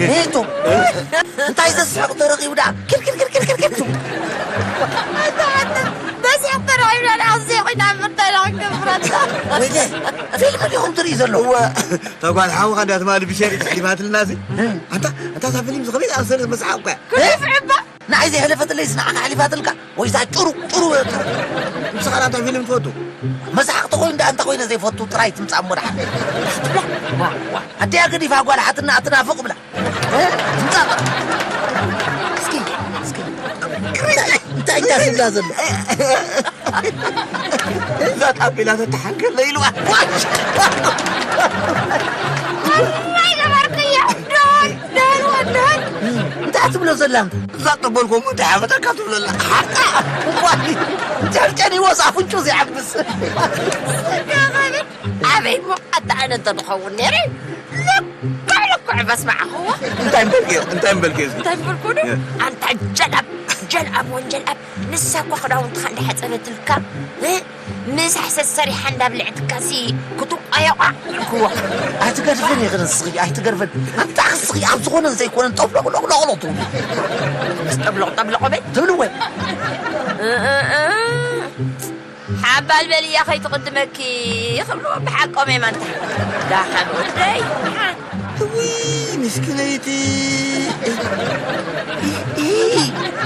ኔቶ እንታይ ዘስሕቕ ተረኺቡ ደኣ? ኪድ፣ ኪድ፣ ኪድ፣ ኪድ፣ ኪድ፣ ኪድ። ኣታ፣ ኣታ፣ በዚሕ ተረኺብና ደኣ፣ ኣብዚ ኮይና ምርታይና ክንገብረታ። ወይኔ፣ ፊልም ዲኹም ትርኢ ዘለኹም? እወ፣ እታ ጓል ሓውኻ እንዳ ትማሊ ብሸሪጥ ሓሊፋትልና ሲ። ኣንታ፣ ኣንታ እዛ ፊልም ዚ ከመይ ዝኣመሰለት መስሓቕ እኮ እያ። ክንፍዕ እባ። ንዓይ ዘይሕለፈትለይስ ንዓኻ ሓሊፋትልካ? ወይዛ ጭሩ፣ ጭሩ፣ ጭሩ። ንስኻ ደኣ እንታይ ፊልም ትፈቱ? መስሓቕ ተኾይኑ ደኣ እንታይ ኮይነ ዘይፈቱ ጥራይ ትምጻእ እሞ ደሓን። ዋ፣ ዋ። ኣደያ ገዲፋ ጓል ሓትና ትናፍቕ ብላ። እ? ትምጻእ ጥራይ። እስኪ፣ እስኪ። እንታይ፣ እንታይ፣ እንታይ ትብላ ዘሎ? እዛ ጣቤላ ተተሓንከለ ኢልዋ። እንታይ ገበርክዮ? ዶን፣ ዶን፣ ዶን። እንታይ ትብሎ ዘላ? እዛ ጠበልኮ እሞ እንታይ ሓፈተካ ትብለላ? ሓቃ። እኳ ጨርጨን ይወስ ኣፍንጩ ዘይዓብስ። ኣበይ እሞ ኣታ ኣነ እንተዝኸውን ነይረ፣ ልክዕ ልክዕ በስማዕኽዎ። እንታይ እምበልክዮ? እንታይ እምበልክዮ እስኪ? እንታይ እምበልኩ ዶ? እ። ኣንታ ጀልኣብ፣ ጀልኣብ ወንጀልኣብ፣ ንሳ እኮ ክዳውንትኻ እንዳሓጸበትልካ፣ እ? ምሳሕ ሰሰሪሓ እንዳብልዕትካሲ ክትቋየቋዕ ኢልክዎ። ኣይትገርፍን ኢኺ ንስኺ፣ ኣይትገርፍን። ኣንታ ንስኺ ኣብ ዝኾነን ዘይኮነን ጠብሎቕ ሎቕ ሎቕ ሎቕ ትብሉ። ምስ ጠብሎቕ ጠብሎቕ በይ። ትብልዎ። እ፣ እ፣ እ። ሓባል በልያ ከይትቕድመኪ ክብልዎ ብሓቆም እዮም ኣንታ። ደሓን ወደይ፣ ደሓን። እውይ፣ ምስኪነይቲ። ኢ፣ ኢ፣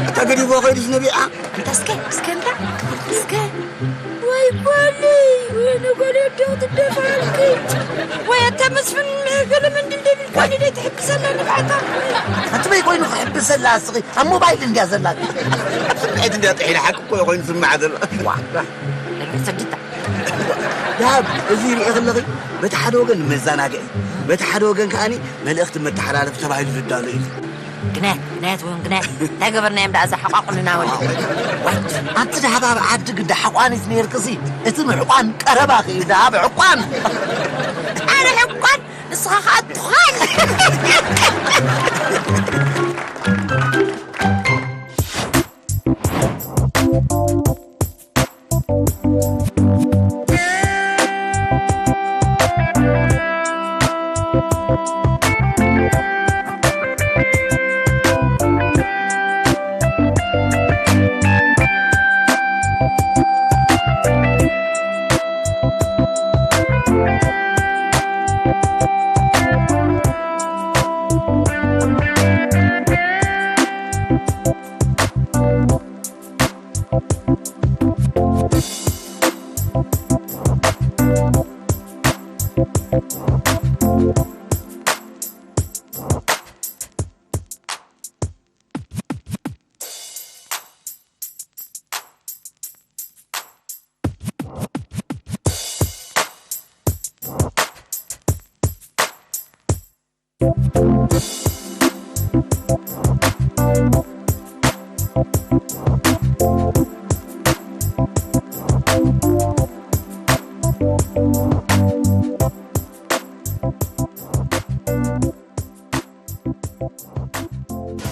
እታ ገዲፍዋ ከይዱስ ነቢዓ። እንታ እስከ፣ እስከ እንታ፣ እስከ። ወይ ጓለይ፣ ወይ ነጓል ኣዶ ትደፋልኪ። ወይ ኣታ መስፍን ገለ መንድል ደቢልካ ዋይ። ዲደ ትሕብሰላ ንብዓታ። ኣቲ በይ ኮይኑ ክሕብሰላ እስኺ? ኣብ ሞባይል እንድያ ዘላ። ኣብ ስምዒት እንድያ ጥሒላ ሓቂ እኮ ኮይኑ ስምዓ ዘሎ። ዋ፣ ዋ። ንብረት ሰዲታ። ደሃብ፣ እዚ ሪኤ ከለኺ በቲ ሓደ ወገን መዘናግዒ፣ በቲ ሓደ ወገን ከኣኒ መልእኽቲ መተሓላለፊ ተባሂሉ ዝዳሎ እዩ። ግናያት፣ ግናያት እውን ግናያት። እንታይ ገበርናዮም ደኣ እዛ ሕቋቑንና ወዲ? ዋይ፣ ኣንቲ ደሃብ ኣብ ዓዲ ግዳ ሕቋኒት ነይርክሲ፣ እቲ ምሕቋን ቀረባኺ እዩ ደሃብ ሕቋን። ኣነ ሕቋን፣ ንስኻ ኸኣ ትዃን።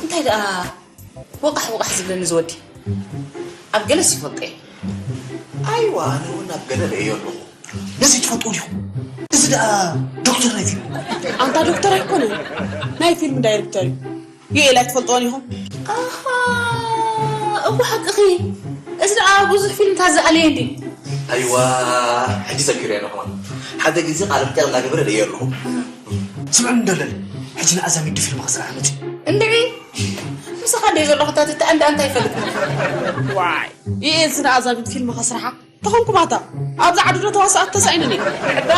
እንታይ ደኣ ወቓሕ ወቓሕ ዝብለኒ ዝወዲ? ኣብ ገለስ ይፈልጦ እየ። ኣይዋ፣ ኣነ እውን ኣብ ገለ ርእዮ ኣለኹ። ነዚ ትፈልጥዎ ዲኹም? እዚ ደኣ ዶክተር ናይ ፊልም እኮ። ኣንታ ዶክተር ኣይኮነን፣ ናይ ፊልም ዳይሬክተር እዩ። ዩኤል ኣይትፈልጥዎን ኢኹም? ኣሃ፣ እኮ ሓቅኺ። እዚ ደኣ ብዙሕ ፊልምታት ዝኣለየ እንዲ። ኣይዋ፣ ሕጂ ዘኪረ ኣለኹ። ሓደ ግዜ ቃለ መጠይቕ እናገበረ ርእዮ ኣለኹ። ስምዕኒ እንዶ ለሊ፣ ሕጂ ንኣዛሚዱ ፊልም ክስራሕ መጺኡ። እንድዒ፣ ምሳኻ እንደ ዘለኹ እታ ትተኣንዳ እንታይ ይፈልጥ? ዋይ፣ ዩኤል እዚ ንኣዛሚድ ፊልም ከስርሓ ተኾንኩም ኣታ፣ ኣብዚ ዓዲ ዶ ተዋሳኣት ተሳኢነን እየን? እባ፣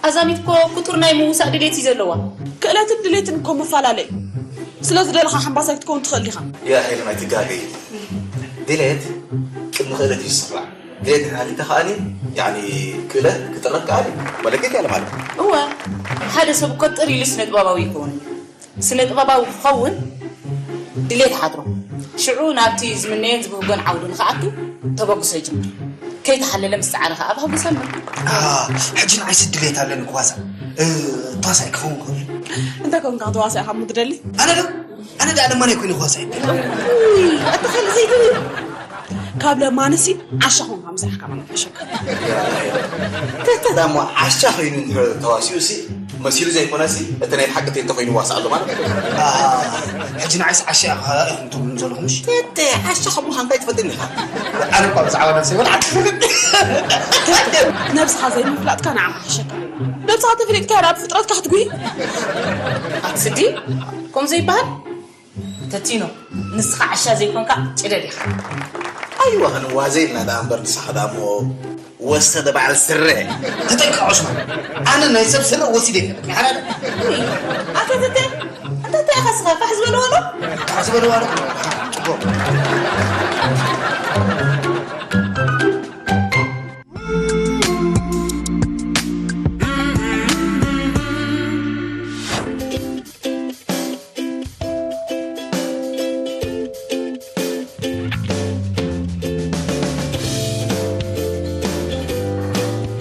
ኣዛሚት እኮ ክቱር ናይ ምውሳእ ድሌት እዩ ዘለዋ። ክእለትን ድሌትን እኮ መፈላለ እዩ። ስለ ዝደለኻ ሓምባሳይ ክትከውን ትኽእል ዲኻ? ያ ሄለን ኣይትጋገይ። ድሌት ቅድሚ ክእለት እዩ ዝስራዕ። ድሌት እንተሃልዩካ ከኣኒ፣ ያኒ ክእለት ክጥረካ ከኣኒ መለክት ያለ ማለት እዩ። እወ፣ ሓደ ሰብ እኮ ጥር ኢሉ ስነ ጥበባዊ ይኸውን። ስነ ጥበባዊ ክኸውን ድሌት ሓድሮ። ሽዑ ናብቲ ዝምነዮን ዝብህጎን ዓውዲ ንኽኣቱ ተበግሶ ይጅምር። ከይተሓለለ ምስ ጸዓረ ከኣ ባህጉ ይሰምር። አ፣ ሕጂ ንዓይሲ ድሌት ኣለኒ ክዋሳእ። እ፣ ተዋሳኢ ክኸውን ክእል። እንታይ ኮንካ ተዋሳኢ ካብ ምትደሊ? ኣነ ዶ? ኣነ ደኣ ለማናይ ኮይነ ክዋሳእ ይብል። ውይ፣ ኣቲ ካልእ ዘይትብል። ካብ ለማንሲ ዓሻ ኾንካ ምሳሕ ከማን ክሕሸካ። ተተ ዳሞ ዓሻ ኮይኑ እንድሕር ተዋሲኡ ሲ መሲሉ ዘይኮነ ሲ እቲ ናይ ብሓቂ ተተ ኮይኑ ይዋሳእ ኣሎ ማለት እዩ። ኣሃ፣ ሕጂ ንዓይስ ዓሻ ኢኻ ኢኹም ትብሉኒ ዘለኹም፣ እሺ? ተተ ዓሻ ከም ምዃንካ ኣይትፈልጥን ኢኻ። ኣነ እኳ ብዛዕባ ነብሰይ ወላ ሓንቲ ትፈልጥ። ነብስኻ ዘይምፍላጥካ ንዓኻ ክሕሸካ። ነብስኻ ተፈሊጥካ ናብ ፍጥረትካ ክትጉሂ። ኣቲ ስዲ፣ ከምኡ ዘይበሃል? ተቲኖ፣ ንስኻ ዓሻ ዘይኮንካ ጭደድ ኢኻ። ኣይዋ ክንዋዘ ኢልና ደኣ እምበር ንስኻ ደኣ እሞ ወሰደ በዓል ስረ። ተጠንቀቕ ዑስማን። ኣነ ናይ ሰብ ስረ ወሲደ ይፈልጥ። ይሓላል። ኣታ ተተ፣ እንታይ እንታይ ኢኻ ስኻ ፋሕ ዝበለ ወሎ? ፋሕ ዝበለ ወሎ። ጽቡቕ።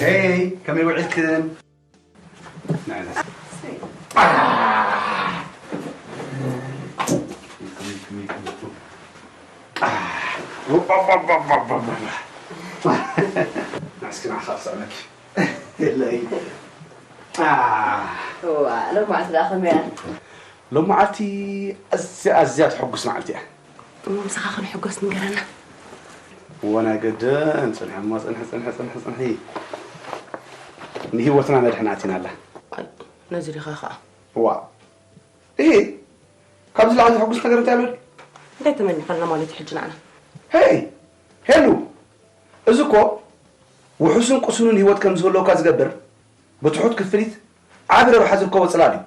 ሄይ፣ ከመይ ውዒልክን? ንዕለስ። ንዕስኪ ንዓኻ ክስዕመኪ። የለይ። እዋ፣ ሎማዓንቲ ደኣ ከመይ እያ? ሎማዓንቲ ኣዝያ፣ ኣዝያ ተሐጉስ መዓልቲ እያ። እሞ ምሳኻ ክንሕጎስ ንገረና። እወ፣ ናይ ገድን ጽንሒ እሞ፣ ጽንሒ፣ ጽንሒ፣ ጽንሒ፣ ጽንሒ። ንህይወትና መድሕን ኣቲናላ። ኣይ፣ ነዚ ዲኻ ኸኣ? እዋ። እሂ፣ ካብዚ ላዕሊ ዘሐጉስ ነገር እንታይ ኣሎ ድዩ? እንታይ ተመኒኻልና ማለት እዩ ሕጂ ንዓና? ሄይ፣ ሄሉ፣ እዚ እኮ ውሑስን ቅሱንን ህይወት ከም ዝህልወካ ዝገብር ብትሑት ክፍሊት ዓቢ ረብሓ ዝርከቦ ጽላል እዩ።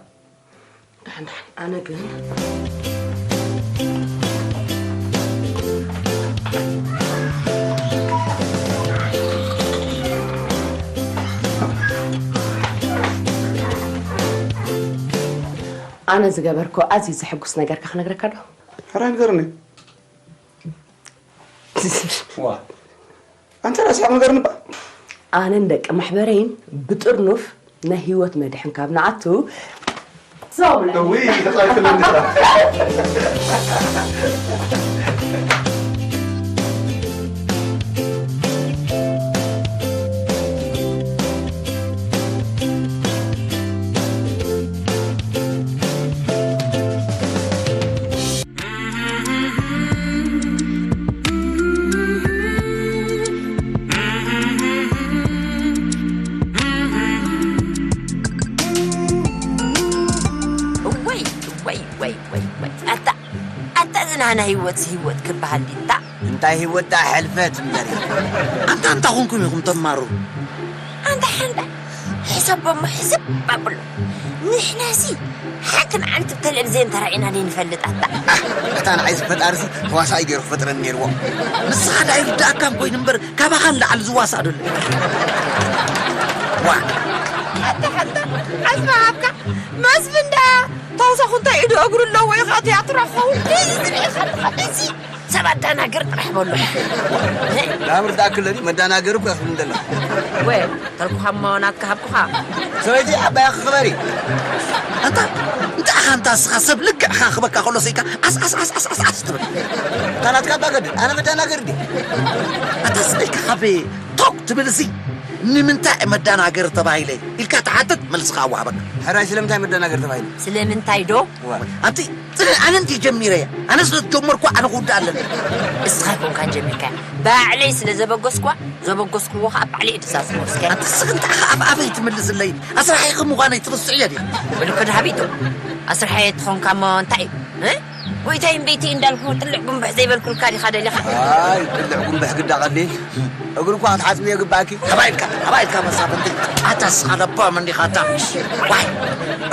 ደሓን፣ ደሓን፣ ኣነ ግን ኣነ ዝገበርኮ ኣዝዩ ዘሐጉስ ነገርካ ክነግረካ ዶ? ሕራይ ንገርኒ። ዋ፣ ኣንተ ራስኻ ንገርኒ እባ። ኣነን ደቂ ማሕበረይን ብጥርኑፍ ናይ ህይወት መድሕን ካብ ንኣቱ ሰው ብላ። እውይ፣ ተጻይትልኒ። እወይ፣ እወይ፣ እወይ፣ እወይ፣ እወይ። ኣታ፣ ኣታ እዚ ናህና ህይወትሲ ህይወት ክበሃል ድዩ? ኣታ እንታይ ህይወት ደኣ ሕልፈት እምበር እዩ። ኣንታ እንታይ ኮንኩም ኢኹም ተማሩ? ኣንታ ሓንዳ ሕሰቦ እሞ ሕስብ ኣብሎ። ንሕናሲ ሓንቲ መዓልቲ ብቴሌቪዝዮን ተራኢና ደይንፈልጥ ኣታ። ኣህ፣ ኣታ ንዓይሲ ፈጣሪሲ ተዋሳኢ ገይሩ ክፈጥረኒ ነይርዎ። ንስኻ ደኣ ኣይርድኣካን ኮይኑ እምበር ካባኻ ንላዕሊ ዝዋሳእ ዶ ኣሎ? ዋ። ኣታ ሓንዳ ዓስባ ሃብካ መስፍን ደኣ ተውሳኹ እንታይ ኢዱ እግሩ ኣለዎ ኢኻ ትያትሮ ክኸውን? እዚ ዝርኤኻ ኣለኻ፣ እዚ ሰብ ኣዳናግር ጥራሕ በሎ። ዳምር ዝኣክል ለዲ መዳናገሪ እኮ ያኽል እንደላ። ወ፣ ተልኩኻ እሞ ናትካ ሃብኩኻ። ሰበይቲ ዓባያ ክኽበሪ። ኣንታ፣ እንታይ ኢኻ ኣንታ እስኻ ሰብ ልክዕኻ ክበካ ከሎ ሰይካ ኣስ፣ ኣስ፣ ኣስ፣ ኣስ፣ ኣስ፣ ኣስ ትብል? እታ ናትካ ኣባ ገድል፣ ኣነ መዳናገሪ ድየ? ኣታ ስደካ ካብ ቶክ ትብል እዚ ንምንታይ መዳናገሪ ተባሂለ ኢልካ ትሓትት መልስኻ ኣዋሃበካ። ሕራይ ስለምንታይ መዳናገሪ ተባሂለ? ስለምንታይ ዶ? ዋ። ኣንቲ ጽንሕ ኣነ እንዲ ጀሚረ እየ። ኣነ ስለ ዝጀመርኩ ኣነ ክውድእ ኣለኒ። እስኻ ኣይኮንካን ጀሚርካያ። ባዕለይ ስለ ዘበገስኳ፣ ዘበገስኩዎ ኸኣ ባዕለይ እየ ድዛዝሞ እስከ። ኣንቲ ስኽ እንታይ ኸኣ ኣብ ኣበይ ትምልስለይ? ኣስራሒኺ ምዃነይ ትርስዕዮ ዲኺ? ብልክድ ሃቢቱ። ኣስራሓየ ትኾንካ እሞ እንታይ እዩ? እ? ጎይታይ እምበይቲ እንዳልኩ ጥልዕ ጉንብሕ ዘይበልኩልካ ዲኻ ደሊኻ? ኣይ፣ ጥልዕ ጉንብሕ ግዳ ቀሊል። እግሪ እኳ ክትሓጽብዮ ግባእኪ። ኣባይ ኢልካ፣ ኣባይ ኢልካ መሳፍንቲ። ኣታ ስኻ ለባም እንዲኻ ኣታ። ዋይ።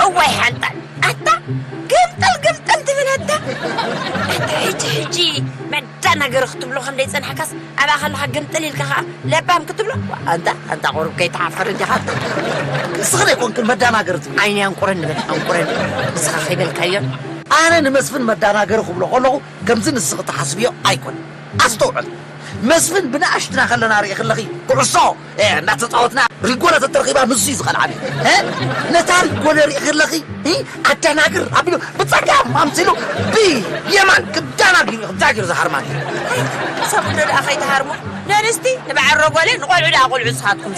እዋይ ሓንጣል። ኣታ ግምጥል ግምጥል ትብል ኣታ። ኣታ ሕጂ ሕጂ መዳናገሪ ክትብሎ ከም ዘይጸናሕካስ ኣብኣ ከለኻ ግምጥል ኢልካ ኸኣ ለባም ክትብሎ? ኣንታ፣ ኣንታ ቁሩብ ከይትሓፍር እንዲኻ ኣታ። ንስኺ ዘይኮንክን መዳናገሪ ትብሊ። ዓይኒ ኣንቁረኒ በል፣ ኣንቁረኒ። ንስኻ ከይበልካዮ። ኣነ ንመስፍን መዳናገሪ ክብሎ ከለኹ ከምዚ ንስኺ ትሓስብዮ ኣይኮነን። ኣስተውዕል። መስፍን ብንኣሽትና ከለና ርኢ ከለኺ ኩዕሶ፣ እ፣ እናተጻወትና ሪጎለ ተተረኺባ ንሱ እዩ ዝኸልዓኒ። እ? ነታ ሪጎለ ርኢ ከለኺ፣ እ፣ ኣደናግር ኣቢሉ ብጸጋም ኣምሲሉ ብየማን ክዳናግር እዩ፣ ክዳግር ዝሃርማኒ። ሰብ ወዶ ደኣ ከይትሃርሙ። ንኣንስቲ ንበዓል ሮጎለ፣ ንቖልዑ ደኣ ቆልዑ ንስኻትኩም።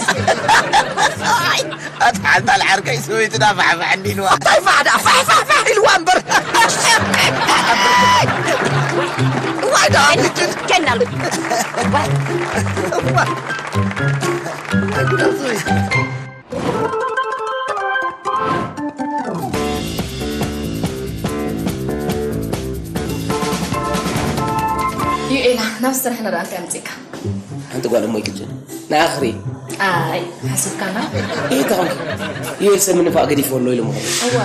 ኣታ ሓንታ ልዓርከይ ሰበይትና ፋሕፋሕ እንዲልዋ። እንታይ ፋሕ ደኣ? ፋሕ ፋሕ ፋሕ ኢልዋ እምበር። እዋይ ደኣ። ከናል። እዋይ። እዋይ። ኣይ ጉድ ኣውፅኡ። ዩኤላ፣ ናብ ስራሕና ደኣ እንታይ ኣምፂእካ? ሓንቲ ጓል እሞ ይቅጭን ንኣኽሪ። ኣይ፣ ሓሲብካና? ይሄ ተኾንኪ። ዩኤል ሰብ ምንፋቕ ገዲፍዎ ኣሎ ኢሉ ምኾኑ። እዋ፣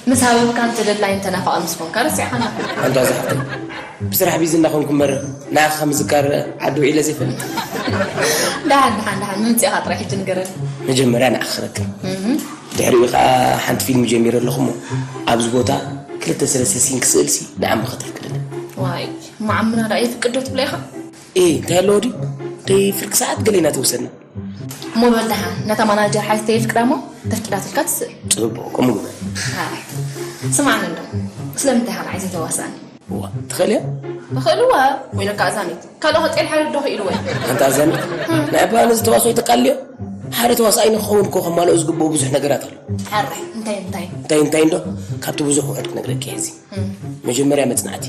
ምስ ሃበብካ እንተ ደላይ እንተናፋቕ ምስ ኮንካ ረሲዕኻና። ኣንታ ዝሓፍተይ፣ ብስራሕ ቢዚ እንዳኾንኩ እምበር ንኣኻ ምዝካር ዓዲ ውዒለ ዘይፈልጥ። ደሓን፣ ደሓን፣ ደሓን፣ ምምፂእኻ ጥራይ ሕጂ ንገረኒ። መጀመርያ ንኣኽረክብ። እህ። ድሕሪኡ ከዓ ሓንቲ ፊልም ጀሚረ ኣለኹ እሞ፣ ኣብዚ ቦታ ክልተ ሰለስተ ሲን ክስእልሲ ንዓሚ ከተፍቅድለይ። ዋይ፣ እሞ ዓምና ደኣ የፍቅድ ዶ ትብሎ ኢኻ? ኤ፣ እንታይ ኣለዎ ድዩ? ደይ ፍርቂ ሰዓት ገሌና ተወሰድና። እሞ በል ደሓን፣ ነታ ማናጀር ሓቲተ የፍቅዳ እሞ፣ ተፍቅዳትልካ ትስእል። ጽቡቕ፣ ከምኡ ግበር። ኣይ፣ ስማዕኒ እንዶ፣ ስለምንታይ ኢኻ ንዓይ ዘይተዋስኣኒ? እዋ፣ ትኽእል እያ? እኽእል እወ፣ ወይለካ ኣዛኒት። ካልኦ ከጤል ሓረድ ዶ ክኢልዎ? ኣንታ ኣዛኒት፣ ናይ ኣባና እዚ ተዋስኦ ይተቃልዮ? ሓደ ተዋስኣይ ንክኸውን እኮ ከማልኦ ዝግብኦ ብዙሕ ነገራት ኣሎ። ሕራይ፣ እንታይ፣ እንታይ? እንታይ፣ እንታይ እንዶ? ካብቲ ብዙሕ ውዕድ ክነግረኪ እየ ሕዚ። እም። መጀመርያ መጽናዕቲ፣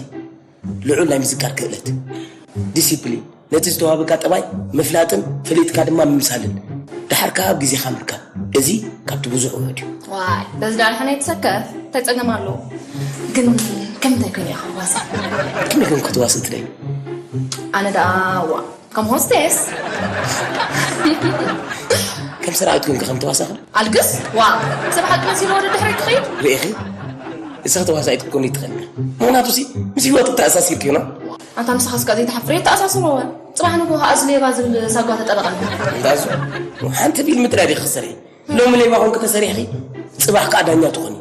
ልዑል ናይ ምዝካር ክእለት፣ ዲሲፕሊን፣ ነቲ ዝተዋህበካ ጠባይ ምፍላጥን ፈሊጥካ ድማ ምምሳልን፣ ደሓር ከኣ ኣብ ግዜኻ ምርካብ፣ እዚ ካብቲ ብዙሕ ውሑድ እዩ። ዋይ፣ በዚ ደኣ ንሕና ይትሰከፍ፣ እንታይ ጸገም ኣለዎ? ግን ከምንታይ ኮይነ ኢኻ ዋሳ? ከመይ ኮንኩ ክትዋስእ ትደሊ? ኣነ ደኣ፣ ዋ፣ ከም ሆስቴስ። ከም ሰራዊት ኮንኩ ከም ተዋሳእኺ? ኣልግስ፣ ዋ፣ ሰብ ሓቂ መሲልዎ ዶ ድሕሪት ክኸይድ? ርኢኺ? ንስኺ ተዋሳኢት ክትኮኒ ትኽእሊ። ምኽንያቱሲ ምስ ህይወት ተኣሳሲርክዮ ነው። ኣንታ ንስኻስ ከኣ ዘይትሓፍር እየ ተኣሳስሮ እወ። ጽባሕ ንግሆ ከኣ እዚ ሌባ ዝብል ሳጓ ተጠበቐኒ። እንዳ እሱ ሓንቲ ፊልም ጥራይ ዲኺ ክትሰርሒ? ሎሚ ሌባ ኮንኪ ተሰሪሕኺ፣ ጽባሕ ከኣ ዳኛ ትኾኒ።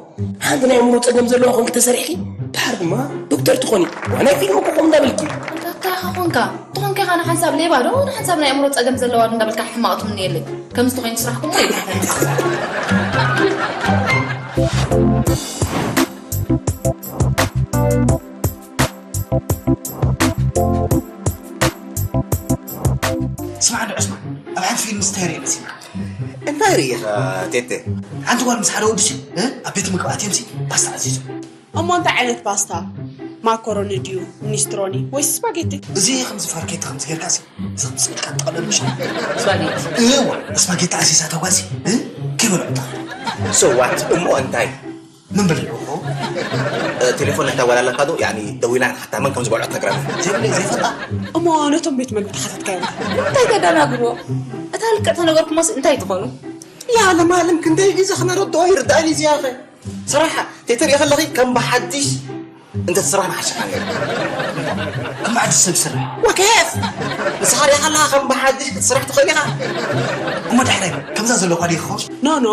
ሓንቲ ናይ ኣእምሮ ጸገም ዘለዋ ኮንኪ ተሰሪሕኺ፣ ድሓር ድማ ዶክተር ትኾኒ። ዋ፣ ናይ ፊልም እኮ ከምኡ እንዳበልኪ። ኣንታ እንታይ ኢኻ ኮንካ? እንተኾንካ ኢኻ ንሓንሳብ ሌባ ዶ ንሓንሳብ ናይ ኣእምሮ ጸገም ዘለዋ ዶ እንዳበልካ ሕማቕ ትምነየለይ? ከምዚ ተኾይኑ ስራሕኩም እሞ ይብሕተኒ። ስማዕ እንዶ ዑስማን፣ ኣብ ሓንቲ ፊልም እንታይ ርኢ መሲልካ? እንታይ ርኢ ኢኻ ቴቴ? ሓንቲ ጓል ምስ ሓደ ወዲ ሲ፣ እ? ኣብ ቤት ምግቢ ኣትዮም ሲ፣ ፓስታ ኣዚዞም። እሞ እንታይ ዓይነት ፓስታ? ማኮሮኒ ድዩ? ሚኒስትሮኒ ወይስ ስፓጌቲ? እዚ ከምዚ ፋርኬታ ከምዚ ጌርካ ሲ፣ እዚ ከምዚ ስእልካ ጠቕለል ምሽ። ስፓጌቲ። እወ፣ ስፓጌቲ ኣዚዛ እታ ጓል ሲ፣ እ? ከይበልዑ ተኸሉ። So what? እሞ እንታይ? ምን በልዑ? እ፣ ቴሌፎን ናይታ ጓል ኣለካ ዶ? ያኒ ደዊላ ንሓታ መን ከም ዝበልዖ ትነግረና። ዘይብለይ ዘይፈልጣ። እሞ ነቶም ቤት መግቢ ተሓታትካዮም? እንታይ ተደናግርዎ? እታ ልክዕ ተነገርኩሞስ እንታይ ትኾኑ? ያ ለማለም ክንደይ ግዜ ክነረድኦ ይርዳእኒ እዚ ያኸ። ስራሕ ተይተርኢ ከለኺ ከም ብሓድሽ እንተ ትስራሕ ምሓሸካ ነይሩ። ከም ብሓድሽ ሰብ ይስራሕ። ወኬፍ! ንስኻ ሪኢኻ ኣለኻ ከም ብሓድሽ ክትስራሕ ትኽእል ኢኻ። እሞ ድሕረይ ከምዛ ዘለኳ ዲኺ? ኖ፣ ኖ።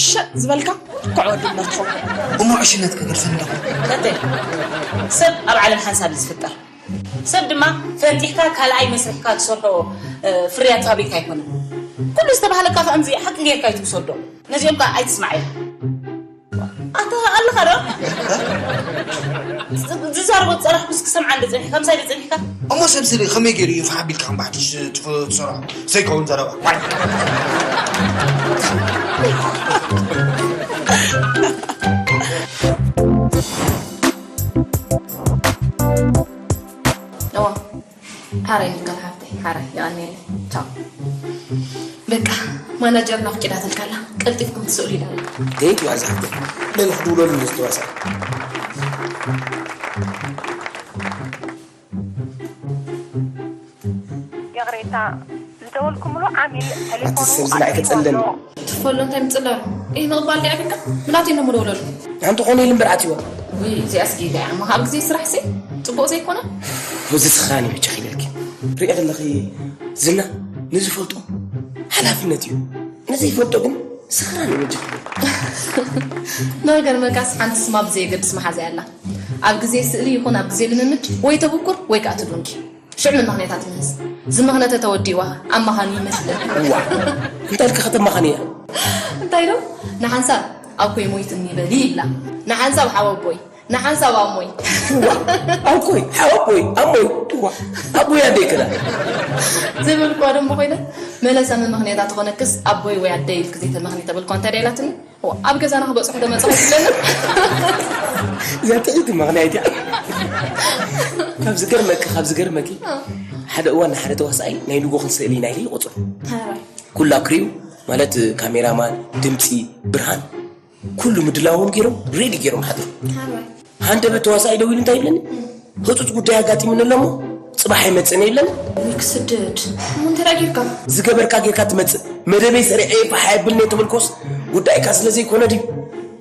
ሸጥ ዝበልካ እኮ ወዲ እምበር ትኸውን። እሞ ዕሽነት ክገድፈኒ ዶ? ተተ፣ ሰብ ኣብ ዓለም ሓንሳብ እዩ ዝፍጠር። ሰብ ድማ ፈንጢሕካ ካልኣይ መስርሕካ ትሰርሖ፣ እ፣ ፍርያት ፋብሪካ ኣይኮነን። ኩሉ ዝተባህለካ ከምዚ ሓቂ ጌርካ እዩ ትውሰዶ። ነዚኦም ከኣ ኣይትስማዕ ኢኻ። ኣታ ኣለኻ ዶ? ዝዛረቦ ዝጸናሕኩስ ክሰምዓ እንደ ጸኒሕካ፣ ምሳይ ዶ ጸኒሕካ? እሞ ሰብ ስለ ከመይ ገይሩ እዩ ፈሓም ኢልካ ከም ባሕቲ ትፍ-፣ ትሰርሖ? ዘይከውን ዘረባ። ዋይ። እዋ፣ ሓራይ ንጋል ሓፍተይ፣ ሓራይ፣ የቐንየለይ። ቻው። በቃ፣ ማናጀር ናፍቂዳትልካ ኣላ። ቀልጢፍኩም ትስእሉ ኢላ ኣላ። Thank you ኣዛ ሓፍተይ። በል ክድውለሉ ንዝተዋሳ። ይቕሬታ፣ ዝደወልኩምሉ ዓሚል ኣቲ ቴሌፎኑ ሰብ ዝናይ ኣጥፊኡ ተጸለኒ። ኣሎ። ትፈሎ እንታይ ምጽለሉ? ይህ ምቕባል ዲያ ብልካ? ምናት ኢሉ ምደውለሉ። ሓንቲ ኾነ ኢሉ እምበር ኣትይዋ። ውይ፣ እዚኣስ ጌጋ እያ። እሞ ኣብ ግዜ ስራሕ ሲ ጽቡቕ ዘይኮነ? እዚ ስኻኒ ብቻ ኺበልኪ። ሪኢ ከለኺ ዝና ንዝፈልጦ ሓላፍነት እዩ። ንዘይፈልጦ ግን ስኽራን እዩ ወዲ። ነገር መካስ ሓንቲ ስማ ብዘየገድስ መሓዛ ኣላ። ኣብ ግዜ ስእሊ ይኹን ኣብ ግዜ ልምምድ ወይ ተብኩር ወይ ከኣ ትዱንኪ። ሽዑ መመኽንያታት ትምህዝ። ዝመኽነተ ተወዲእዋ፣ ኣማኻኒ ይመስለን። ዋ እንታይ ኢልካ ከተማኻንያ? እንታይ ዶ? ንሓንሳብ ኣብ ኮይ ሞይትኒ በሊ ይብላ። ንሓንሳብ ሓወቦይ፣ ንሓንሳብ ኣሞይ። ኣኮይ ሓወቦይ ኣሞይ ዋ ኣቦይ ኣደይ ክላ ዝብል እኳ ደሞ ኮይነ፣ መለሳ መመኽንያታት ትኾነክስ ኣቦይ ወይ ኣደይ ኢልክ ዘይተመኽኒ ተበልኳ እንታይ ደይላትኒ? ኣብ ገዛና ክበፅሑ ተመፅሑ ይብለና። እዛ ጥዒት መኽንያት እያ። ካብ ዝገርመኪ ካብ ዝገርመኪ ሓደ እዋን ንሓደ ተዋሳኣይ ናይ ንጎ ክንስእል ኢና ኢለ ይቆፅሩ ኩላ ክሪው ማለት ካሜራማን ድምፂ ብርሃን ኩሉ ምድላዎም ገይሮም ሬዲ ገይሮም ሓድሩ። ሃንደበት ተዋሳኣይ ደው ኢሉ እንታይ ይብለኒ? ህፁፅ ጉዳይ ኣጋጢሙኒ ኣሎ እሞ ፅባሕ ኣይመፅእን ይብለኒ። ወይ ክስድድ እሞ እንታይ ደኣ ጌርካ? ዝገበርካ ጌርካ ትመፅእ መደበይ ሰሪዐ ፋሕ የብልኒ ተበልኮስ ጉዳይካ ስለ ዘይኮነ ድዩ?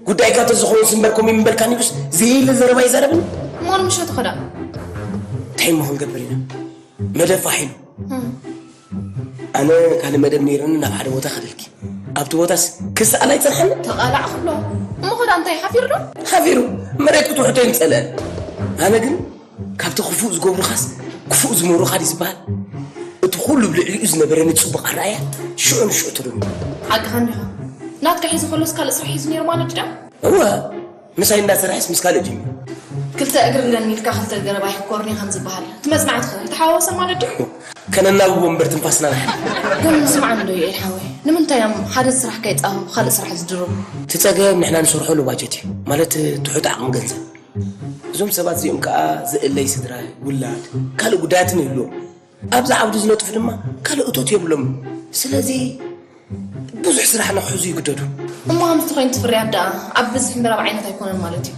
ጉዳይካ ተዝኸውን ስምበር ከምኡ ይምበልካኒ ኢሉስ ዘየለ ዘረባ ይዛረብኒ። እሞ ንምሸቱ ኸዳ? እንታይ እሞ ክንገብር ኢና? መደብ ፋሕ ኢሉ ኣነ ካልእ መደብ ነይርኒ ናብ ሓደ ቦታ ከደልኪ ኣብቲ ቦታስ ክስኣል ኣይጸንሓኒ ተቓላዕ ክብሎ እሞ ኸዳ እንታይ ሓፊሩ ዶ ሓፊሩ መሬት ክትውሕዶ ይምጸልአን ኣነ ግን ካብቲ ክፉእ ዝገብሩኻስ ክፉእ ዝመሩኻ ድዩ ዝበሃል እቲ ኩሉ ብልዕሊኡ ዝነበረኒ ጽቡቕ ኣረኣያ ሽዑ ንሽዑ ተደሚሩ ሓቅኻ እንዲኻ ናትካ ሒዙ ከሎስ ካልእ ስራሕ ሒዙ ነይሩ ማለት ድዳ እወ ምሳይ እንዳሰራሕስ ምስ ካልእ ጀሚሩ። ክልተ እግሪ ኣለኒ ኢልካ ክልተ ገረብ ኣይሕኮርን እዩ ከም ዝበሃል ትመጽናዕ ትኽእል። ተሓዋወሰ ማለት ድዩ? ከነናብቦ እምበር ትንፋስና ንሓልፍ። ግን ስማዕ እንዶ ዩኤል ሓወይ፣ ንምንታይ እዮም ሓደ ስራሕ ከይጻወሩ ካልእ ስራሕ ዝድርቡ? እቲ ጸገም ንሕና ንሰርሖሉ ባጀት እዩ። ማለት ትሑት ዓቕሚ ገንዘብ። እዞም ሰባት እዚኦም ከኣ ዝእለይ ስድራ፣ ውላድ፣ ካልእ ጉዳያትን ይህልዎም። ኣብዚ ዓውዲ ዝነጥፉ ድማ ካልእ እቶት የብሎምን። ስለዚ ብዙሕ ስራሕ ንኽሕዙ ይግደዱ። እሞ ከምዚ ተኾይኑ እቲ ፍርያት ደኣ ኣብ ብዝሒ እምበር ኣብ ዓይነት ኣይኮነን ማለት እዩ።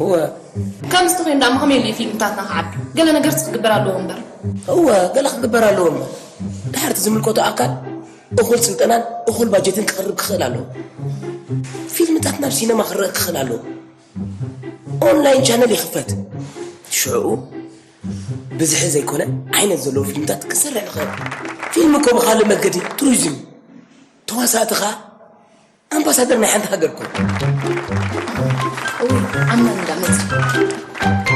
እወ። ከምዚ ተኾይኑ ደኣ እሞ ከመይ ኢሉ እዩ ፊልምታትና ክዓቢ? ገለ ነገርሲ ክግበር ኣለዎ እምበር። እወ፣ ገለ ክግበር ኣለዎ እሞ ድሓር እቲ ዝምልከቶ ኣካል እኹል ስልጠናን እኹል ባጀትን ክቕርብ ክኽእል ኣለዎ። ፊልምታት ናብ ሲነማ ክረአ ክኽእል ኣለዎ። ኦንላይን ቻነል ይኽፈት። ሽዑ ብዝሒ ዘይኮነ ዓይነት ዘለዎ ፊልምታት ክንሰርሕ ንኽእል። ፊልም እኮ ብኻልእ መገዲ ቱሪዝም እዩ። ተዋሳእቲ ኸኣ ኣምባሳደር ናይ ሓንቲ ሃገር እኮ እዮም። እውይ ዓምና እንዳመፅእ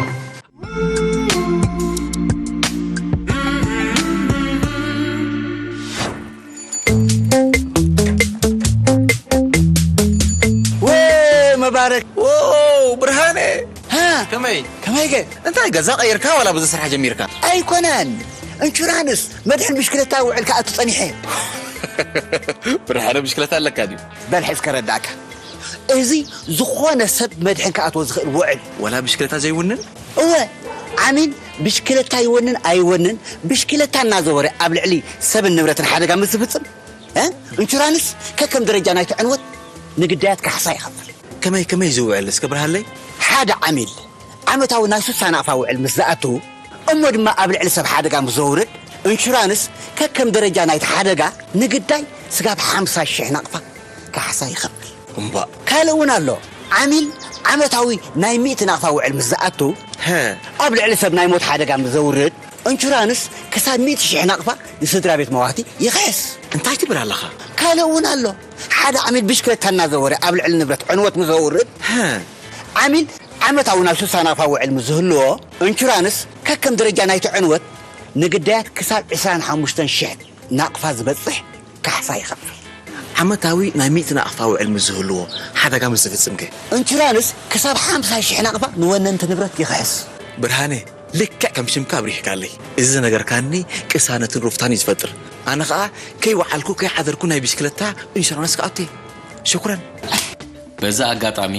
ወ መባረክ ወ ብርሃነ ሃ ከመይ ከመይ ገ እንታይ ገዛ ቀይርካ ዋላ ብዙ ስራሕ ጀሚርካ? ኣይኮነን። እንሹራንስ መድሕን ብሽክለታ ውዕል ክኣቱ ጸኒሐ። ብርሃነ ብሽክለታ ኣለካ ድዩ? በል ሕዝ ከረዳእካ። እዚ ዝኾነ ሰብ መድሕን ክኣትዎ ዝኽእል ውዕል። ዋላ ብሽክለታ ዘይውንን? እወ፣ ዓሚል ብሽክለታ ይወንን ኣይወንን ብሽክለታ እናዘወረ ኣብ ልዕሊ ሰብን ንብረትን ሓደጋ ምስ ዝፍጽም እ? እንሹራንስ ከከም ደረጃ ናይቲ ዕንወት ንግዳያት ካሕሳ ይኸፍል። ከመይ ከመይ ዝውዕል እስከ ብርሃለይ? ሓደ ዓሚል ዓመታዊ ናይ ሱሳ ናቕፋ ውዕል ምስ ዝኣቱ እሞ ድማ ኣብ ልዕሊ ሰብ ሓደጋ ምስ ዘውርድ እንሹራንስ ከከም ደረጃ ናይቲ ሓደጋ ንግዳይ ስጋብ ሓምሳ ሽሕ ናቕፋ ካሕሳ ይኸፍል። እምባእ። ካልእ እውን ኣሎ። ዓሚል ዓመታዊ ናይ ሚእቲ ናቕፋ ውዕል ምስ ዝኣቱ፣ ሀ። ኣብ ልዕሊ ሰብ ናይ ሞት ሓደጋ ምስ ዘውርድ፣ እንሹራንስ ክሳብ ሚእቲ ሽሕ ናቕፋ ንስድራ ቤት መዋቲ ይኽሕስ። እንታይ ትብል ኣለኻ? ካልእ እውን ኣሎ። ሓደ ዓሚል ብሽክለታ እናዘወረ ኣብ ልዕሊ ንብረት ዕንወት ምስ ዘውርድ፣ ሀ። ዓሚል ዓመታዊ ናይ ሱሳ ናቕፋ ውዕል ምስ ዝህልዎ፣ እንሹራንስ ከከም ደረጃ ናይቲ ዕንወት ንግዳያት ክሳብ ዕስራን ሓሙሽተን ሽሕ ናቕፋ ዝበጽሕ ካሕሳ ይኸፍል። ዓመታዊ ናይ ሚእቲ ናቕፋ ውዕል ምስ ዝህልዎ፣ ሓደጋ ምስ ዝፍጽም ከ? እንሹራንስ ክሳብ ሓምሳ ሽሕ ናቕፋ ንወነንቲ ንብረት ይኽሕስ። ብርሃነ፣ ልክዕ ከም ሽምካ ኣብሪህካለይ። እዚ ዝነገርካኒ ቅሳነትን ሩፍታን እዩ ዝፈጥር። ኣነ ኸኣ ከይወዓልኩ ከይሓደርኩ ናይ ብሽክለታ እንሹራንስ ክኣቱ እየ። ሽኩረን። በዚ ኣጋጣሚ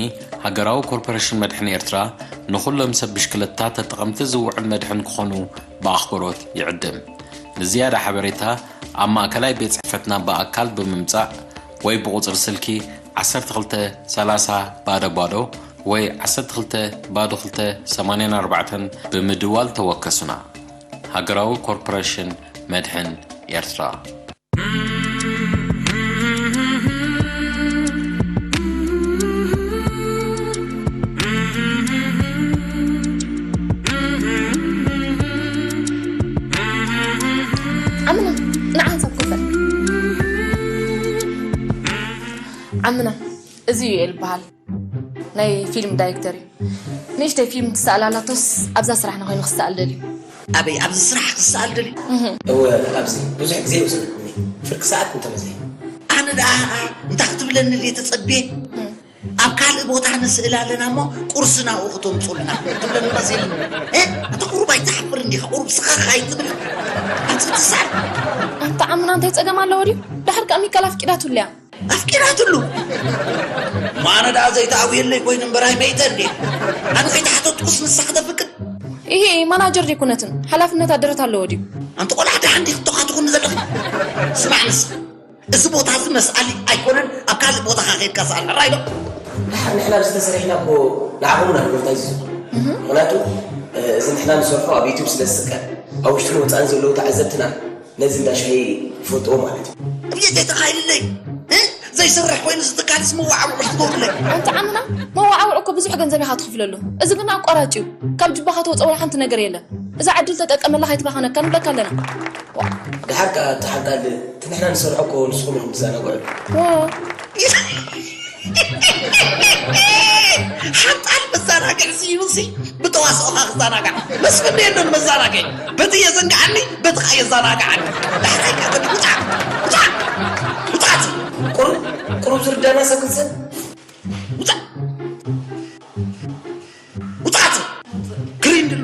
ሃገራዊ ኮርፖረሽን መድሕን ኤርትራ ንኹሎም ሰብ ብሽክለታ ተጠቐምቲ ዝውዕል መድሕን ክኾኑ ብኣኽብሮት ይዕድም። ንዝያዳ ሓበሬታ ኣብ ማእከላይ ቤት ጽሕፈትና ብኣካል ብምምጻእ ወይ ብቑጽሪ ስልኪ ዓሰርተ ክልተ ሰላሳ ባዶ ባዶ ወይ ዓሰርተ ክልተ ባዶ ክልተ ሰማንያን ኣርባዕተን ብምድዋል ተወከሱና። ሃገራዊ ኮርፖረሽን መድሕን ኤርትራ። ዓምና ንዓ ሓንሳብ ኮፈ ዓምና እዚ እዩ ዩኤል ይበሃል ናይ ፊልም ዳይሬክተር እዩ ንእሽተይ ፊልም ትሰኣል ኣላቶስ ኣብዛ ስራሕና ኮይኑ ክሰኣል ደልዩ ኣበይ ኣብዚ ስራሕ ክሰኣል ደልዩ? እወ፣ ኣብዚ ብዙሕ ግዜ ይወስደኩም እዩ። ፍርቂ ሰዓት እንተመዘይ። ኣነ ደኣ እንታይ ክትብለኒ ድየ ተጸብየ? ኣብ ካልእ ቦታ ንስእል ኣለና እሞ ቁርሲ ናብኡ ክተምጹልና ትብለኒ መሲልኒ። እ? ኣታ ቁሩብ ኣይትሓፍር እንዲኻ? ቁሩብ ስኻኽ ኣይትብል? ኣንጽቲ ሰዓት። ኣንታ ዓምና እንታይ ጸገም ኣለዎ ድዩ? ድሓር ከኣ ሚካል ኣፍቂዳትሉ እያ። ኣፍቂዳትሉ? ማነ ደኣ ዘይተኣውየለይ ኮይኑ እምበር ኣይመይተ እንዴ? ኣነ ከይተሓተትኩስ ንሳ ክተፍቅድ? ይሄ ማናጀር ዘይኮነትን ሓላፍነት ኣደረት ኣለዎ ድዩ? ኣንቲ ቆልዓ ደሓን ዲኺ ተኻትኹኒ ዘለኺ? ስማዕ ንስ፣ እዚ ቦታ እዚ መስኣሊ ኣይኮነን፣ ኣብ ካልእ ቦታ ኸይድካ ሰኣል። ሕራይ ዶ? ድሓር ንሕና ብዝተሰሪሕና እኮ ንዓኹም ኢና ንጎርታ እዩ ዝዝኩ። ምኽንያቱ፣ እ፣ እዚ ንሕና ንሰርሖ ኣብ ዩቱብ ስለ ዝስቀል፣ ኣብ ውሽጥን ወጻእን ዘለዉ ተዓዘብትና ነዚ እንዳ ሻሂ ይፈልጥዎ ማለት እዩ። እብየ ዘይተኻይልለይ፣ እ? ዘይሰርሕ ኮይኑ ዝትካልስ መዋዓውዒ ትገብሩለይ። ኣንተ ዓምና፣ መዋዓውዒ እኮ ብዙሕ ገንዘብ ኢኻ ትኽፍለሉ። እዚ ግን ኣቋራጭ እዩ። ካብ ጅባኻ ትወፅእ ወላ ሓንቲ ነገር የለን። እዛ ዕድል ተጠቀመላ ከይትባኸነካ ንብለካ ኣለና። ድሓር ከኣ እታ ሓንጣል፣ እቲ ንሕና ንሰርሖ እኮ ንስኹም ኢኹም ትዘናግዑ። ዋ። ሓንጣል መዘናግዒ ስኢኑሲ ብተዋስኦኻ ክዘናጋዕ መስፍን የለን መዘናግዒ። በቲ የዘንግዓኒ፣ በቲ ኸዓ የዘናግዓኒ። ዳሕራይ ከኣ ተዲ ውፃእ፣ ውፃእ፣ ውፃእ። ቁሩብ፣ ቁሩብ ዝርዳና ሰብ ክንሰብ። ውፃእ። ውጣት! ክሪንድሉ!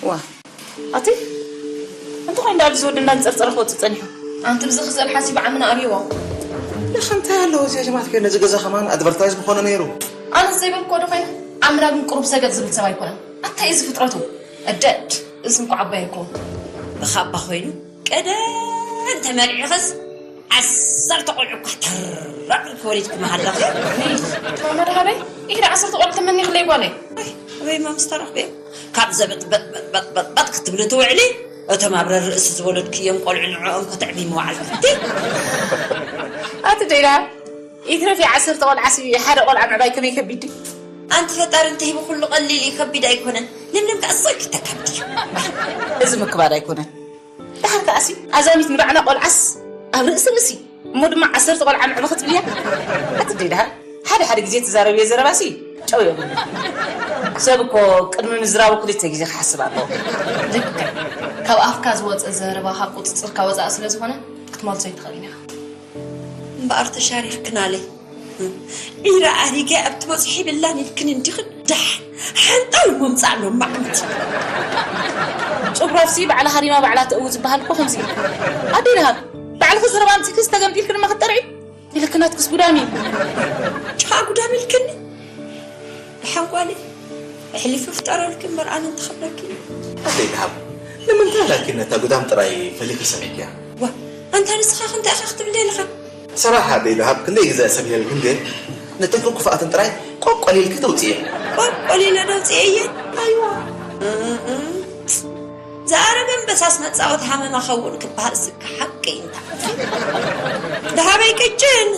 ዋ፣ ኣቲ፣ እንታይ ኮይኑ ደኣ ኣብዚ ወዲ እንዳንጸርጸረ ክወጽእ ጸኒሑ? ኣንቲ ብዚ ክስእል ሓሲቡ ዓምና ኣብይዎ። ለኸ እንታይ ኣለዎ እዚ ጀማት ከ ነዚ ገዛ ከማን ኣድቨርታይዝ ምኾነ ነይሩ። ኣነስ ዘይበልክዎ ዶ ኮይነ? ዓምና ግን ቁሩብ ሰገጥ ዝብል ሰብ ኣይኮነን። ኣታይ እዚ ፍጥረቱ? እደድ፣ እዚ እንኳ ዓባይ ኣይኮን። ብኻባ ኮይኑ ቀደም ተመርዒኽስ ዓሰርተ ቆልዑ እኳ ተራቕ ክወሊድኪ መሃለኺ። ማማ ደሃበይ፣ ኢሕዳ ዓሰርተ ቆልዑ ተመኒኽለይ ጓለይ። ኣይ፣ ኣበይ ማምስ ተረኽበዮም? ካብ ዘበጥ በጥ በጥ በጥ በጥ በጥ ክትብሊ ትውዕሊ፣ እቶም ኣብ ረርእሲ ዝወለድክዮም ቆልዑ ንዕኦም ከተዕቢ መዋዕልኪ። ኣቲ ደይዳ፣ ይትረፍ ዓሰርተ ቆልዓሲ ሓደ ቆልዓ ምዕባይ ከመይ ከቢድ ድዩ? ኣንቲ ፈጣሪ እንተሂቡ ኩሉ ቀሊል እዩ፣ ከቢድ ኣይኮነን። ለምለም ከኣ እሰይ ክተካብድ እዩ። እዚ ምክባድ ኣይኮነን። ደሓር ከኣሲ ኣዛሚት ንባዕላ ቆልዓስ ኣብ ርእሲ ርእሲ፣ እሞ ድማ ዓሰርተ ቆልዓ ምዕቢ ክትብልያ? ኣቲ ደይ ደሓር ሓደ ሓደ ግዜ ትዛረብዮ ዘረባሲ ጨው የብሉ። ሰብ እኮ ቅድሚ ምዝራቡ ክልተ ግዜ ክሓስብ ኣለዎ። ልክዕ። ካብ ኣፍካ ዝወፀ ዘረባ ካብ ቁፅፅርካ ወፃኢ ስለ ዝኾነ ክትመልሶ ኣይትኽእልን ኢኻ። እምበኣር ተሻሪኽክናለይ። ዒራ ኣሪገ ኣብ ትበጽሒ ብላን ኢልክን እንዲኽን ደሓን ሓንጣል እሞ ምጻእ ኣሎ ማዕንቲ። ጭብራፍሲ ባዕላ ሃሪማ ባዕላ ተእዊ ዝበሃል እኮ ከምዚ እዩ። ኣደይ ደሃብ፣ ባዕልኺ ዘረባ ኣምጺእክስ ተገምጢልክን እማ ክትጠርዒ? ኢልክናትክስ ጉዳም እዩ። ጭኻ ጉዳም ኢልክኒ? ደሓን ጓለይ፣ ኣሕሊፉ ፍጠረልኪ እምበር ኣነ እንተኸብረኪ። ኣደይ ደሃብ፣ ንምንታይ ላኪን ነታ ጉዳም ጥራይ ፈሊኺ ሰሚዕክያ? ዋ፣ ኣንታ ንስኻ ክንታይ ኢኻ ክትብል ደሊኻ? ሰራሓ ኣደይ ደሃብ፣ ክንደይ ግዜ ሰሚዐልክን ግን፣ ነተን ክፉኣትን ጥራይ ቆቆሊልኪ ተውፅኤ። ቆቆሊለ ደውፅኤ እየ? ኣይዋ። እእ። ዝኣረገ ኣንበሳስ መጻወቲ ሃመማ ኸውን ክበሃል ስካ ሓቂ እንታ። ደሃበይ ቅጭን፣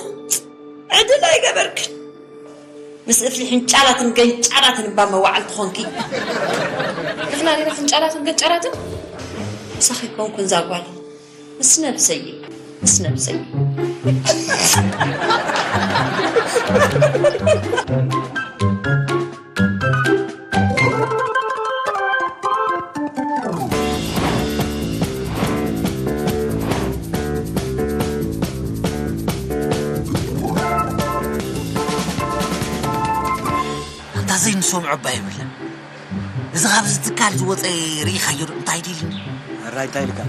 ዕድል ኣይገበርክን። ምስ እፍሊ ሕንጫላትን ገንጫላትን እባ መዋዕል ትኾንኪ። ንሕና ዲና ሕንጫላትን ገንጫላትን? ምሳኺ ኮንኩን ዛጓል። ምስ ነብሰይ፣ ምስ ነብሰይ። ኣንታ ዘይንሰምዖ እባ የብልና። እዚ ካብዚ ትካል ዝወፀ ርኢኻዮ ዶ? እንታይ ድልኒ? ሕራይ እንታይ ኢልካ?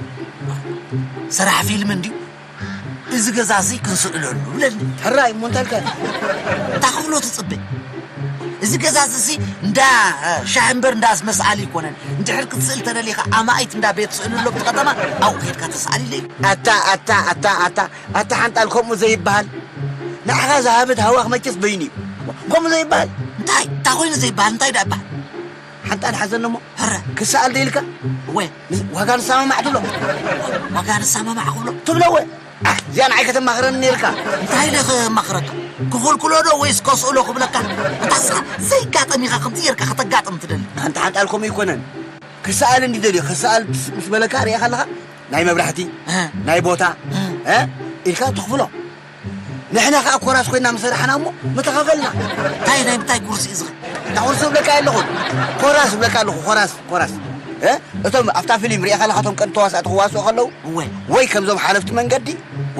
ሰራሕ ፊልም እንድዩ። እዚ ገዛ እዚ ክንስእለሉ ብለኒ። ሕራይ እሞ እንታይ ኢልካ? እንታይ ክብሎ ትፅበ? እዚ ገዛ እዚ ሲ እንዳ እ፣ ሻሂ እምበር እንዳ መስኣሊ ኣይኮነን። እንድሕር ክትስእል ተደሊኻ ኣማኢት እንዳ ቤት ስእሊ ኣሎ ኣብቲ ከተማ፣ ኣብኡ ከይድካ ተስኣል ኢለ እዩ። ኣታ ኣታ ኣታ ኣታ ኣታ ሓንጣል ከምኡ ዘይበሃል። ንዓኻ ዝሃበት ሃዋኽ መቸስ በይኑ እዩ። ከምኡ ዘይበሃል። እንታይ እንታይ ኮይኑ ዘይበሃል እንታይ ዳ ይበሃል? ሓንጣል ሓዘኒ እሞ ሕረ ክሰኣል ዶ ኢልካ? እወ። ዋጋ ንሰማማዕ ትብሎ? ዋጋ ንሰማማዕ ክብሎ? ትብሎ እወ። ኣህ፣ እዚኣ ንዓይ ከተማኽረኒ ነይርካ። እንታይ ኢለ ክማኽረካ? ክኹልኩሎ ዶ ወይስ ከስእሎ ክብለካ? ኣታ ንስኻ ዘይጋጠም ኢኻ ከምዚ ጌርካ ከተጋጥም ትደሊ። ኣንታ ሓንጣል ከምኡ ኣይኮነን። ክሰኣል እንዲ ደልዩ፣ ክሰኣል ምስ በለካ ርኢኻ ኣለኻ? ናይ መብራህቲ፣ እ። ናይ ቦታ፣ እ። እ? ኢልካ ትኽፍሎ። ንሕና ከኣ ኮራስ ኮይና ምስ ሰራሕና እሞ ምተኸፈልና። እንታይ ናይ ምንታይ ኩርሲ እዩ ዝኽእል? እንዳ ኩርሲ ዝብለካ የለኹን። ኮራስ ዝብለካ ኣለኹ፣ ኮራስ፣ ኮራስ። እ? እቶም ኣብታ ፊልም ሪእኻ ኣለኻ፣ እቶም ቀንዲ ተዋሳእቲ ክዋስኡ ከለዉ፣ እወ። ወይ ከምዞም ሓለፍቲ መንገዲ፣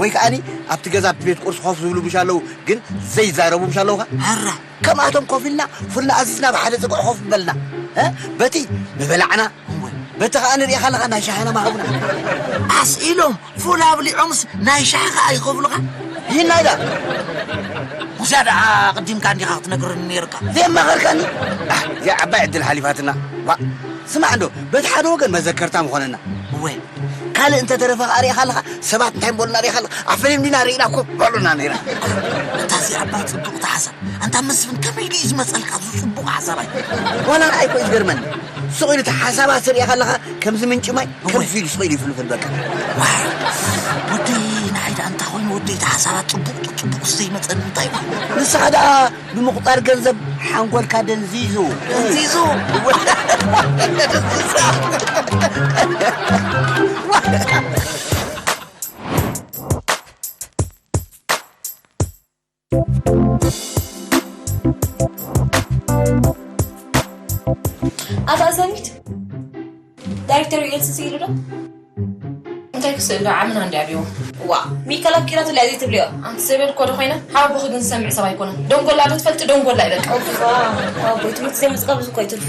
ወይ ከኣኒ ኣብቲ ገዛ፣ ኣብቲ ቤት ቁርሲ ኮፍ ዝብሉ ምሽ ኣለዉ፣ ግን ዘይዛረቡ ምሽ ኣለዉኻ? ኣረ። ከምኣቶም ኮፍ ኢልና፣ ፉልና ኣዚዝና፣ ብሓደ ጽግዒ ኮፍ በልና። እ? በቲ ምበላዕና፣ እወ። በቲ ከኣ ንሪእኻ ኣለኻ፣ ናይ ሻሂና ማሃቡና። ኣስኢሎም፣ ፉል ኣብሊዖምስ ናይ ሻሂ ከኣ ይኸፍሉኻ? ይህና ኢላ። እዚኣ ደኣ ኣቐዲምካ እንዲኻ ክትነግረኒ ነይርካ። ዘየማኸርካኒ? ኣህ፣ እዚኣ ዓባይ ዕድል ሓሊፋትና። ዋ፣ ስማዕ እንዶ፣ በቲ ሓደ ወገን መዘከርታ ምኾነና። እወ። ካልእ እንተተረፈ ከኣ ሪእኻ ኣለኻ፣ ሰባት እንታይ ምበሉና ሪእኻ ኣለኻ፣ ኣብ ፊልም ዲና ርኢና እኮ በሉና ነይራ። ኣታ እዚኣ እባ ጽቡቕቲ ሓሳብ። ኣንታ መስፍን ከመይ ድዩ ዝመጸልካ እዚ ጽቡቕ ሓሳብ ኣይ? ዋላ ንዓይ እኮ እዩ ዝገርመኒ። ስቕ ኢሉ እቲ ሓሳባት ሪእኻ ኣለኻ፣ ከምዚ ምንጪ ማይ፣ እወ። ከምዚ ኢሉ ስቕ ኢሉ ይፍልፍል በቃ። ዋይ፣ ወደይ ንዓይ ደኣ እንታይ ኮይኑ ወደይ እቲ ሓሳባት ጽቡቕ ጽቡቕ ዘይመጸኒ እንታይ እዩ? ንስኻ ደኣ ብምቑጻር ገንዘብ ሓንጎልካ ደንዚዙ። ደንዚዙ። ኣታ ሰሚት፣ ዳይሬክተር ዩኤልሲ ስኢሉ ዶ? እንታይ ክስእል ዶ? ዓምና እንዲ ኣብዮ። ዋ፣ ሚካል ኣብ ኪራቱ ላይ ዘይትብልዮ። ኣንቲ ዘይበልኮ ዶ ኮይነ? ሓወቦኺ ግን ዝሰምዕ ሰብ ኣይኮነን። ደንጎላ ዶ ትፈልጢ? ደንጎላ ይበል። ኦፋ፣ ኣቦይ ትምህርቲ ዘይምዝቃብ እዚ እኮ ይትርፉ።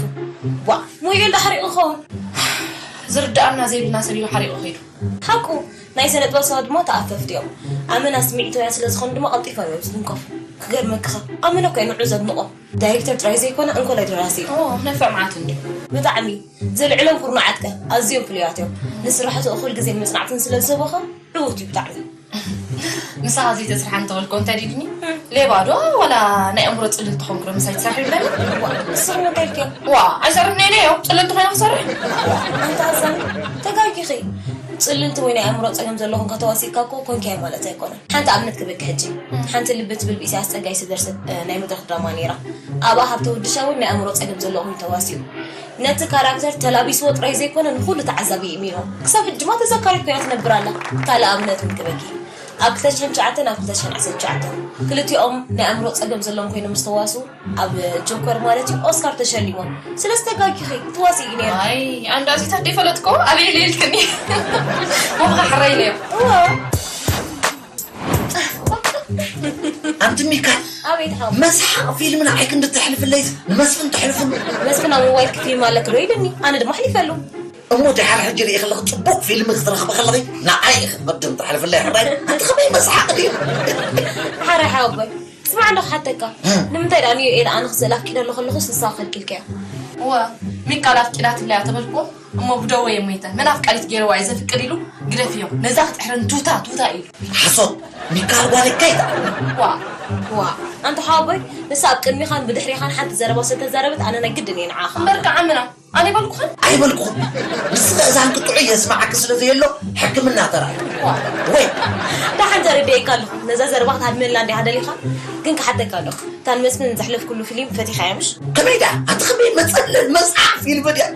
ዋ፣ ሞይል ዶ ሓሪቑ ክኸውን? ዝርድኣና ዘይብልና ሰብ እዩ ሓሪቑ ከይዱ። ሓቁ፣ ናይ ስነ ጥበብ ሰባት ድማ ተኣፈፍቲ እዮም። ኣመና ስምዒታውያን ስለ ዝኾኑ ድማ ቀልጢፎም እዮም ዝትንከፉ። ክገርመክኻ፣ ኣመና እኮ እዩ ንዑ ዘድንቖ። ዳይሬክተር ጥራይ ዘይኮነ፣ እንኮላይ ደራሲ እዩ። ኦ፣ ነፍዕ መዓት እንድዩ። ብጣዕሚ። ዘልዕሎም ኩርናዓት ከ ኣዝዮም ፍሉያት እዮም። ንስራሕቱ እኹል ግዜን መጽናዕትን ስለ ዝህቦ ከ ዕዉት እዩ ብጣዕሚ። ንስኻ ዘይተስርሓ እንተበልኮ እንታይ ዲድኒ? ሌባ ዶ ዋላ ናይ ኣእምሮ ጽልል ትኾንኩ ዶ ምሳይ ትሰርሒ ይብለኒ? ዋ፣ ንስኺ እንታይ ኢልክዮ? ዋ፣ ኣይሰርሕን እየ ነዮ። ጽልልቲ ኮይነ ክሰርሕ? ኣንታ ኣዛኒ፣ ተጋጊኺ። ጽልልቲ ወይ ናይ ኣእምሮ ጸገም ዘለኹም ከተዋሲእካ እኮ ኮንኪ ማለት ኣይኮነን። ሓንቲ ኣብነት ክበኪ ሕጂ። ሓንቲ ልቢ ትብል ብኢሳያስ ጸጋይ ዝደርሰት፣ እ፣ ናይ መድረኽ ድራማ ነይራ። ኣብኣ ሃብተ ወዲ ሻውል ናይ ኣእምሮ ጸገም ዘለዎ ኮይኑ ተዋሲኡ። ነቲ ካራክተር ተላቢስዎ ጥራይ ዘይኮነ ንኹሉ ተዓዛቢ እሚንዎ። ክሳብ ሕጂ ድማ ተዘካሪት ኮይና ትነብር ኣላ። ካልእ ኣብነት እውን ክበኪ። ኣብ ክልተ ሽሕን ትሽዓተን ኣብ ክልተ ሽሕን ዓሰርተ ትሽዓተን ክልቲኦም ናይ ኣእምሮ ጸገም ዘለዎም ኮይኖም ምስ ተዋስኡ ኣብ ጆከር ማለት እዩ ኦስካር ተሸሊሞም። ስለዚ ተጋጊኺ፣ ትዋስኢ እዩ ነይሩ። ኣይ፣ ኣንዳ እዚታት ደይፈለጥኮ ኣበይ ኢለ ኢልክኒ? ወኻ ሕራይ ኢለዮ። እወ። ኣንቲ ሚካል፣ ኣቤት ሓው። መስሓቕ ፊልም ንዓይ ክንዲ ተሕልፍለይ ንመስፍን ተሕልፍሉ። መስፍን ኣብ ሞባይልኪ ፊልም ኣለኪ ዶ ኢሉኒ፣ ኣነ ድማ ኣሕሊፈሉ። እሞ ድሓር ሕጂ ርኢ ከለኺ ጽቡቕ ፊልም ክትረኽቢ ከለኺ ንዓይ ኢኺ ቅድም ተሕልፍለይ ሕራይ። ኣንቲ ከመይ መስሓቕ ድዩ? ሓራይ ሓወቦይ፣ ስማዕ እንዶ ክሓተካ። እም። ንምንታይ ደኣ ንዮኤል ኣነ ክስእል ኣፍቂደሉ ከለኹስ ንስኻ ከልኪልካዮ? እወ፣ ሚካል ኣፍቂዳትለይ እያ ተበልኩዎ። እሞ ብደወ እየ ሞይተ። መን ኣፍቃሪት ገይርዋ እየ ዘፍቅድ ኢሉ ግደፍዮ። ነዛ ክትሕረን ቱታ፣ ቱታ ኢሉ። ሓሶት፣ ሚካል ጓለካ ይታ። ዋ። ዋ፣ ኣንታ ሓወቦይ፣ ንሳ ኣብ ቅድሚኻን ብድሕሪኻን ሓንቲ ዘረባ ስለ ተዛረበት ኣነ ናይ ግድን እየ ንዓኻ። እምበር ከዓ ምና፣ ኣነ ኣይበልኩኽን? ኣይበልኩኽን። ንስኺ እዛን ክትዑ የስማዓኪ ስለ ዘየሎ ሕክምና ተራእዩ። ዋ። ወይ። ደሓን ተረዲኤካ ኣለኹ። ነዛ ዘረባ ክትሃድመላ እንዲኻ ደሊኻ? ግን ክሓተካ ኣለኹ። እታ ንመስፍን ዘሕለፍኩሉ ፊልም ፈቲኻያ ምሽ? ከመይ ደኣ? ኣቲ ከመይ መጸለል መጽዓ ፊልም ድያ?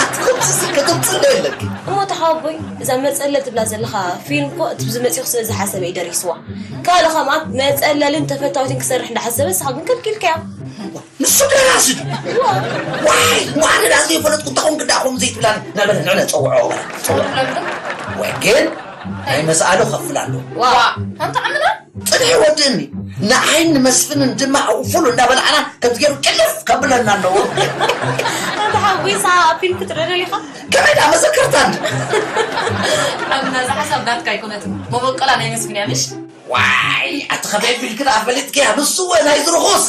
ኣቲ ከምዚ ሲ ከተምጽእ ዶ የለኪ? እሞ ተሓወቦይ፣ እዛ መጸለል ትብላ ዘለኻ ፊልም እኮ እቲ ብዝመጽኡ ስለ ዝሓሰበ እዩ ደሪስዋ። ካልእ ከምኣ መጸለልን ተፈታዊትን ክሰርሕ እንዳሓሰበ ንስኻ ግን ከልኪልካያ። ንሱ ደራሲ ድዩ? እዋ። ዋይ፣ ዋነ ደኣ ዘይፈለጥኩ እንተኾንክ ደኣ ከምኡ ዘይትብላኒ። ና በለ፣ ንዕነ ጸውዖ በለ። ጸውዖ። ወይ ግን ናይ መስኣሉ ከፍል ኣለዎ። ዋ፣ ኣንታ ዓምና? ጽንሒ ወድእኒ። ንዓይን ንመስፍንን ድማ ኣብኡ ፉል እንዳበላዕና ከምዚ ገይሩ ጭልፍ ከብለና ኣለዎ። ኣንታ ሓዊሳ ኣብ ፊልም ክትርኢ ደሊኻ? ከመይ ደኣ መዘከርታ እንዲ? ዓምና፣ እዛ ሓሳብ ናትካ ኣይኮነትን። መበቆላ ናይ መስፍን እያ፣ ምሽ? ዋይ፣ ኣቲ ከመይ ቢልኪ ደኣ ፈሊጥክያ? ንሱ ወ ናይ ዝርኹስ።